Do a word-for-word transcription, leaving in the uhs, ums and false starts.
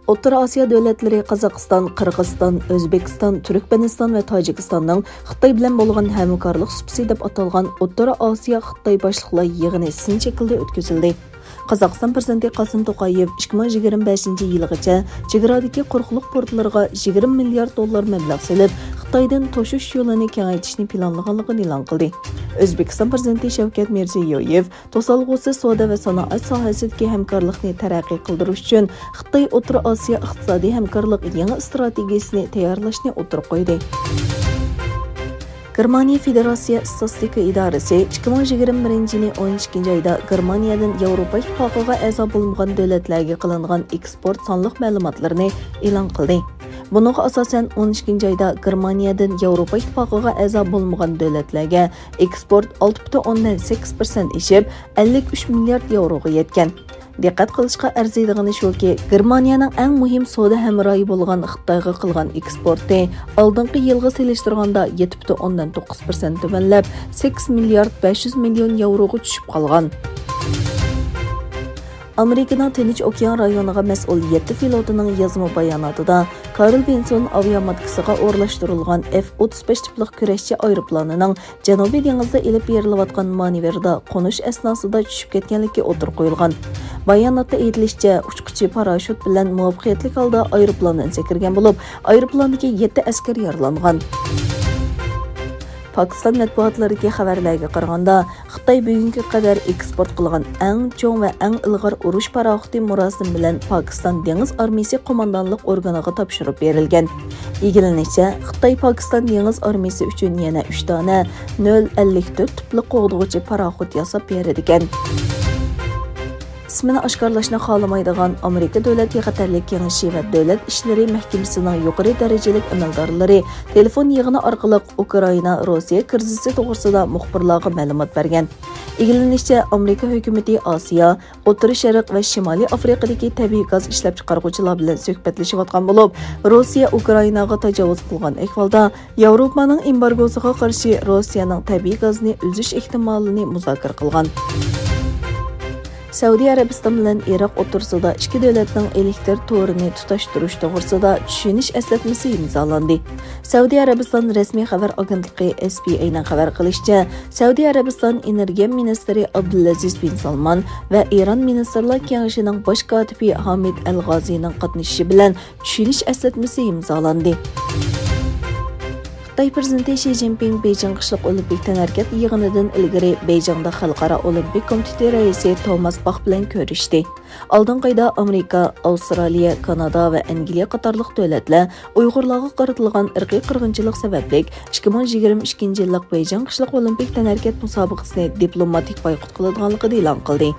ئوتتۇرا ئاسىيا دۆلەتلىرى قازاقىستان، قىرغىزىستان، ئۆزبېكىستان، تۈركمەنىستان ۋە تاجىكىستاننىڭ خىتاي بىلەن بولغان ھەمكارلىق سۇپىسى دەپ ئاتالغان ئوتتۇرا ئاسىيا خىتاي باشلىقلار يىغىنى سىن شەكلىدە ئۆتكۈزۈلدى. قازاقىستان پىرېزىدېنتى قاسىم توقايېۋ ئىككى مىڭ يىگىرمە بەشىنچى يىلغىچە چېگرادىكى قۇرۇقلۇق پورتلىرىغا يىگىرمە مىليارد دوللار مەبلەغ سېلىپ، خىتايدىن توشۇش يولىنى كېڭەيتىشنى پىلانلىغانلىقىنى ئېلان قىلدى. ئۆزبېكىستان پىرېزىدېنتى شەۋكەت مىرزىيويېۋ توسالغۇسىز سودا ۋە سانائەت ساھەسىدىكى ھەمكارلىقنى تەرەققىي قىلدۇرۇش ئۈچۈن خىتاي ئوتتۇرا ئاسىيا ئىقتىسادىي ھەمكارلىق يېڭى ئىستراتېگىيىسىنى تەييارلاشنى ئوتتۇرىغا قويدى. گېرمانىيە فېدېراتسىيە ئىستاتىستىكا ئىدارىسى ئىككى مىڭ يىگىرمە بىرىنچى يىلى ئون ئىككىنچى ئايدا گېرمانىيەدىن ياۋروپا ئىتتىپاقىغا ئەزا بولمىغان دۆلەتلەرگە قىلىنغان ئېكسپورت سانلىق مەلۇماتلىرىنى ئېلان قىلدى. بۇنىڭغا ئاساسەن، ئون ئىككىنچى ئايدا گېرمانىيەدىن ياۋروپا ئىتتىپاقىغا ئەزا بولمىغان دۆلەتلەرگە ئېكسپورت ئالتە پۈتۈن ئوندىن سەككىز پىرسەنت ئېشىپ، ئەللىك ئۈچ مىليارد ياۋروغا يەتكەن. دىققەت قىلىشقا ئەرزىيدىغىنى شۇكى، گېرمانىيەنىڭ ئەڭ مۇھىم سودا ھەمراھى بولغان خىتايغا قىلغان ئېكسپورتى ئالدىنقى يىلغا سېلىشتۇرغاندا يەتتە پۈتۈن ئوندىن توققۇز پىرسەنت تۆۋەنلەپ، سەككىز مىليارد بەش يۈز مىليون ياۋروغا چۈشۈپ قالغان. ئامېرىكىنىڭ تىنچ ئوكيان رايونىغا مەسئۇل يەتتە فلوتىنىڭ يازما باياناتىدا، كارل ۋىنسون ئاۋىياماتكىسىغا ئورۇنلاشتۇرۇلغان ئېف ئوتتۇز بەش تىپلىق كۈرەشچى ئايروپىلانىنىڭ جەنۇبىي دېڭىزدا ئېلىپ بېرىلىۋاتقان مانېۋىردا قونۇش ئەسناسىدا چۈشۈپ كەتكەنلىكى ئوتتۇرىغا قويۇلغان. باياناتتا ئېيتىلىشىچە، ئۇچقۇچى پاراشوت بىلەن مۇۋەپپەقىيەتلىك ھالدا ئايروپىلاندىن سەكرىگەن بولۇپ، ئايروپىلاندىكى يەتتە ئەسكەر يارىلانغان. پاكىستان مەتبۇئاتلىرىدىكى خەۋەرلەرگە قارىغاندا، خىتاي بۈگۈنگە قەدەر ئېكسپورت قىلغان ئەڭ چوڭ ۋە ئەڭ ئىلغار ئۇرۇش پاراخوتى مۇراسىم بىلەن پاكىستان دېڭىز ئارمىيىسى قوماندانلىق ئورگىنىغا تاپشۇرۇپ بېرىلگەن. ئىگىلىنىشىچە، خىتاي پاكىستان دېڭىز ئارمىيىسى ئۈچۈن يەنە ئۈچ دانە نۆل ئەللىك تۆت تىپلىق قوغدىغۇچى پاراخوت ياساپ بېرىدىكەن. ئىسمىنى ئاشكارىلاشنى خالىمايدىغان ئامېرىكا دۆلەت بىخەتەرلىك كېڭىشى ۋە دۆلەت ئىشلىرى مەھكىمىسىنىڭ يۇقىرى دەرىجىلىك ئەمەلدارلىرى تېلېفون يىغىنى ئارقىلىق ئۇكرائىنا، روسىيە كىرىزىسى توغرىسىدا مۇخبىرلارغا مەلۇمات بەرگەن. ئىگىلىنىشىچە، ئامېرىكا ھۆكۈمىتى ئاسىيا، ئوتتۇرا شەرق ۋە شىمالىي ئافرىقىدىكى تەبىئىي گاز ئىشلەپچىقارغۇچىلار بىلەن سۆھبەتلىشىۋاتقان بولۇپ، روسىيە ئۇكرائىناغا تاجاۋۇز قىلغان ئەھۋالدا، ياۋروپانىڭ ئېمبارگوسىغا قارشى روسىيەنىڭ تەبىئىي گازنى ئۈزۈش ئېھتىمالىنى مۇزاكىرە قىلغان. سەئۇدى ئەرەبىستان بىلەن ئىراق ئوتتۇرىسىدا ئىككى دۆلەتنىڭ ئېلېكتىر تورىنى تۇتاشتۇرۇش توغرىسىدا چۈشىنىش ئەسلەتمىسى ئىمزالاندى. سەئۇدى ئەرەبىستان رەسمىي خەۋەر ئاگېنتلىقى، ئېس پى ئەي نىڭ خەۋەر قىلىشىچە، سەئۇدى ئەرەبىستان ئېنېرگىيە مىنىستىرى ئابدۇلئەزىز بىن سالمان ۋە ئىران مىنىستىرلار كېڭىشىنىڭ باش كاتىپى ھامىد ئەل غازىنىڭ قاتنىشىشى بىلەن چۈشىنىش ئەسلەتمىسى ئىمزالاندى. خىتاي پىرېزىدېنتى شى جىنپىڭ بېيجىڭ قىشلىق ئولىمپىك تەنھەرىكەت يىغىنىدىن ئىلگىرى بېيجىڭدا خەلقئارا ئولىمپىك كومىتېتى رەئىسى توماس باخ بىلەن كۆرۈشتى. ئالدىنقى ئايدا ئامېرىكا، ئاۋسترالىيە، كانادا ۋە ئەنگلىيە قاتارلىق دۆلەتلەر ئۇيغۇرلارغا قارىتىلغان ئىرقىي قىرغىنچىلىق سەۋەبلىك ئىككى مىڭ يىگىرمە ئىككىنچى يىللىق بېيجىڭ قىشلىق ئولىمپىك تەنھەرىكەت مۇسابىقىسىنى دىپلوماتىك بايقۇت قىلىدىغانلىقىنى ئېلان قىلدى.